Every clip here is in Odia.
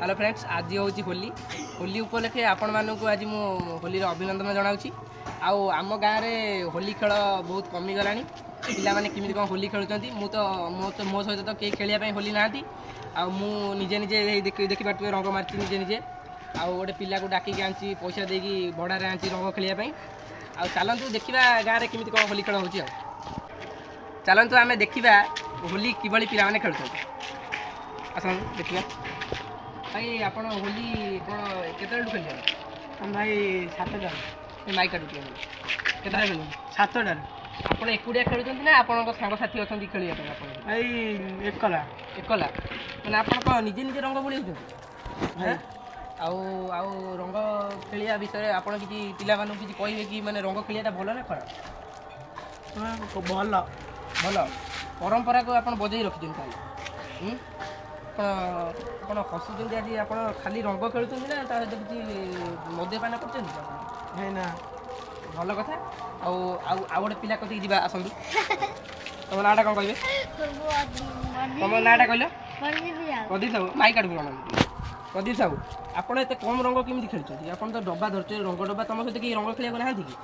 ହ୍ୟାଲୋ ଫ୍ରେଣ୍ଡସ୍, ଆଜି ହେଉଛି ହୋଲି। ହୋଲି ଉପଲକ୍ଷେ ଆପଣମାନଙ୍କୁ ଆଜି ମୁଁ ହୋଲିର ଅଭିନନ୍ଦନ ଜଣାଉଛି। ଆଉ ଆମ ଗାଁରେ ହୋଲି ଖେଳ ବହୁତ କମିଗଲାଣି। ପିଲାମାନେ କେମିତି କ'ଣ ହୋଲି ଖେଳୁଛନ୍ତି, ମୁଁ ତ ମୋ ତ ମୋ ସହିତ ତ କେହି ଖେଳିବା ପାଇଁ ହୋଲି ନାହାନ୍ତି। ଆଉ ମୁଁ ନିଜେ ନିଜେ ଦେଖିପାରୁଥିବେ ରଙ୍ଗ ମାରିଛି ନିଜେ ନିଜେ। ଆଉ ଗୋଟେ ପିଲାକୁ ଡାକିକି ଆଣିଛି, ପଇସା ଦେଇକି ଭଡ଼ାରେ ଆଣିଛି ରଙ୍ଗ ଖେଳିବା ପାଇଁ। ଆଉ ଚାଲନ୍ତୁ ଦେଖିବା ଗାଁରେ କେମିତି କ'ଣ ହୋଲି ଖେଳ ହେଉଛି। ଆଉ ଚାଲନ୍ତୁ ଆମେ ଦେଖିବା ହୋଲି କିଭଳି ପିଲାମାନେ ଖେଳୁଛନ୍ତି। ଆସନ୍ତୁ ଦେଖିବା। ଭାଇ, ଆପଣ ହୋଲି କ'ଣ କେତେବେଳଠୁ ଖେଳିଛନ୍ତି? ଭାଇ, 7ଟାରୁ। ମାଇକ୍ କାଟୁ ଟିକେ। କେତେଟା ଖେଳୁଛନ୍ତି? 7ଟାରୁ। ଆପଣ ଏକୁଟିଆ ଖେଳୁଛନ୍ତି ନା ଆପଣଙ୍କ ସାଙ୍ଗସାଥି ଅଛନ୍ତି ଖେଳିବା ପାଇଁ ଆପଣ? ଭାଇ, ଏକଲା। ଏକଲା ମାନେ ଆପଣ କ'ଣ ନିଜେ ନିଜେ ରଙ୍ଗ ବୋଳିଉଛନ୍ତି? ଭାଇ। ଆଉ ରଙ୍ଗ ଖେଳିବା ବିଷୟରେ ଆପଣ କିଛି ପିଲାମାନଙ୍କୁ କିଛି କହିବେ କି? ମାନେ ରଙ୍ଗ ଖେଳିବାଟା ଭଲ ନା ଖରାପ? ଭଲ। ଭଲ ପରମ୍ପରାକୁ ଆପଣ ବଜେଇ ରଖିଛନ୍ତି ତାହେଲେ। ଆପଣ ଆପଣ ହସୁଛନ୍ତି ଆଜି। ଆପଣ ଖାଲି ରଙ୍ଗ ଖେଳୁଛନ୍ତି ନା ତା ସହିତ କିଛି ମଦ୍ୟପାନ କରୁଛନ୍ତି ଆପଣ? ଭାଇ, ନା। ଭଲ କଥା। ଆଉ ଆଉ ଆଉ ଗୋଟେ ପିଲା କତିକି ଯିବା, ଆସନ୍ତୁ। ତମ ନାଁଟା କ'ଣ କହିବେ? ତମ ନାଁଟା କହିଲ? ପ୍ରଦୀପ ସାହୁ। ମାଇକ୍ କାଢ଼ୁ କଣ? ପ୍ରଦୀପ ସାହୁ, ଆପଣ ଏତେ କମ୍ ରଙ୍ଗ କେମିତି ଖେଳୁଛନ୍ତି? ଆପଣ ତ ଡବା ଧରୁଛନ୍ତି, ରଙ୍ଗ ଡବା। ତମ ସହିତ କେହି ରଙ୍ଗ ଖେଳିବାକୁ ନାହାନ୍ତି କି?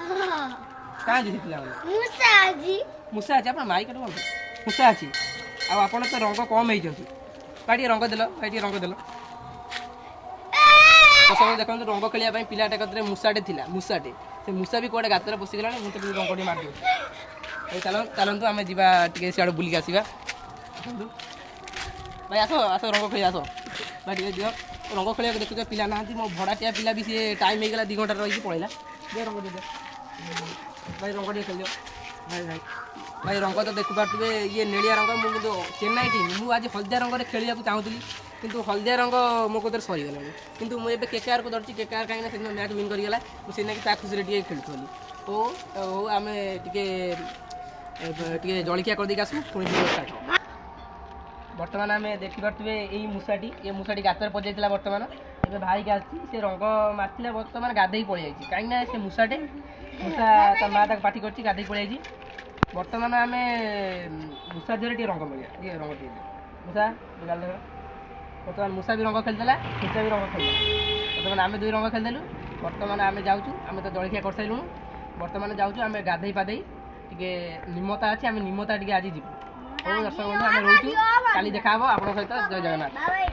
କାହାନ୍ତି ସେ ପିଲାମାନେ? ମୂଷା ଅଛି। ଆପଣ ମାଇକ୍ କାଢ଼ୁ। ମୂଷା ଅଛି। ଆଉ ଆପଣ ତ ରଙ୍ଗ କମ୍ ହେଇଛନ୍ତି। ଭାଇ, ଟିକେ ରଙ୍ଗ ଦେଲ। ଭାଇ, ଟିକେ ରଙ୍ଗ ଦେଲ। ତ ସବୁ ଦେଖନ୍ତୁ, ରଙ୍ଗ ଖେଳିବା ପାଇଁ ପିଲାଟା କତିରେ ମୂଷାଟେ ଥିଲା। ମୂଷାଟେ, ସେ ମୂଷା ବି କୁଆଡ଼େ ଗାତରେ ପଶିଗଲାଣି। ମୁଁ ତ ଟିକେ ରଙ୍ଗ ଟିକେ ମାରିଦେଉଛି। ହଉ, ଚାଲନ୍ତୁ, ଆମେ ଯିବା ଟିକେ ସିଆଡ଼େ ବୁଲିକି ଆସିବା। ଆସନ୍ତୁ ଭାଇ, ଆସ ଆସ, ରଙ୍ଗ ଖେଳିବା ଆସ। ଭାଇ, ଟିକେ ଦିଅ ରଙ୍ଗ ଖେଳିବାକୁ। ଦେଖୁଛ, ପିଲା ନାହାନ୍ତି। ମୋ ଭଡ଼ାଟିଆ ପିଲା ବି ସିଏ ଟାଇମ୍ ହେଇଗଲା, 2 ଘଣ୍ଟା ରହିକି ପଳେଇଲା। ଦିଅ ରଙ୍ଗ ଟିକେ ଦିଅ ଭାଇ, ରଙ୍ଗ ଟିକେ ଖେଳିଦିଅ। ଭାଇ, ଭାଇ। ଭାଇ, ରଙ୍ଗ ତ ଦେଖିପାରୁଥିବେ, ଇଏ ନେଳିଆ ରଙ୍ଗ। ମୁଁ କିନ୍ତୁ ଚେନ୍ନାଇ ଟିମ୍। ମୁଁ ଆଜି ହଳଦିଆ ରଙ୍ଗରେ ଖେଳିବାକୁ ଚାହୁଁଥିଲି, କିନ୍ତୁ ହଳଦିଆ ରଙ୍ଗ ମୋ କତିରେ ସରିଗଲାଣି। କିନ୍ତୁ ମୁଁ ଏବେ କେକେଆର୍କୁ ଧରିଛି। କେକେଆର୍ କାହିଁକିନା ସେଦିନ ମ୍ୟାଚ୍ ୱିନ୍ କରିଗଲା, ମୁଁ ସେଇନାକି ତା ଖୁସିରେ ଟିକେ ଖେଳୁଥିଲି। ହଉ ହଉ, ଆମେ ଟିକେ ଟିକେ ଜଳଖିଆ କରିଦେଇକି ଆସୁ, ପୁଣି ଭିଡ଼ିଓ ଷ୍ଟାର୍ଟ ହେବ। ବର୍ତ୍ତମାନ ଆମେ ଦେଖିପାରୁଥିବେ ଏଇ ମୂଷାଟି, ଏ ମୂଷାଟି ଗାତରେ ପଶିଯାଇଥିଲା। ବର୍ତ୍ତମାନ ଏବେ ଭାଇକି ଆସିଛି। ସେ ରଙ୍ଗ ମାରିଥିଲା, ବର୍ତ୍ତମାନ ଗାଧେଇ ପଳେଇ ଯାଇଛି। କାହିଁକିନା ସେ ମୂଷାଟେ, ମୂଷା ତା ମା ତାକୁ ପାଟି କରିଛି, ଗାଧେଇ ପଳେଇ ଯାଇଛି। ବର୍ତ୍ତମାନ ଆମେ ମୂଷା ଦେହରେ ଟିକେ ରଙ୍ଗ ମିଳିବା। ଟିକେ ରଙ୍ଗ ଟିକେ ଦିଅ। ମୂଷା ଗାଲ ଦେଖ। ବର୍ତ୍ତମାନ ମୂଷା ବି ରଙ୍ଗ ଖେଳିଦେଲା, ମୂଷା ବି ରଙ୍ଗ ଖେଳିଦେଲା। ବର୍ତ୍ତମାନ ଆମେ ଦୁଇ ରଙ୍ଗ ଖେଳିଦେଲୁ। ବର୍ତ୍ତମାନ ଆମେ ଯାଉଛୁ। ଆମେ ତ ଜଳଖିଆ କରିସାରିଲୁଣୁ। ବର୍ତ୍ତମାନ ଯାଉଛୁ ଆମେ ଗାଧେଇ ପାଧେଇ ଟିକେ, ନିମତା ଅଛି, ଆମେ ନିମତା ଟିକେ ଆଜି ଯିବୁ। ହଉ ଦର୍ଶକ ବନ୍ଧୁ, ଆମେ ରହୁଛୁ। କାଲି ଦେଖା ହବ ଆପଣଙ୍କ ସହିତ। ଜୟ ଜଗନ୍ନାଥ।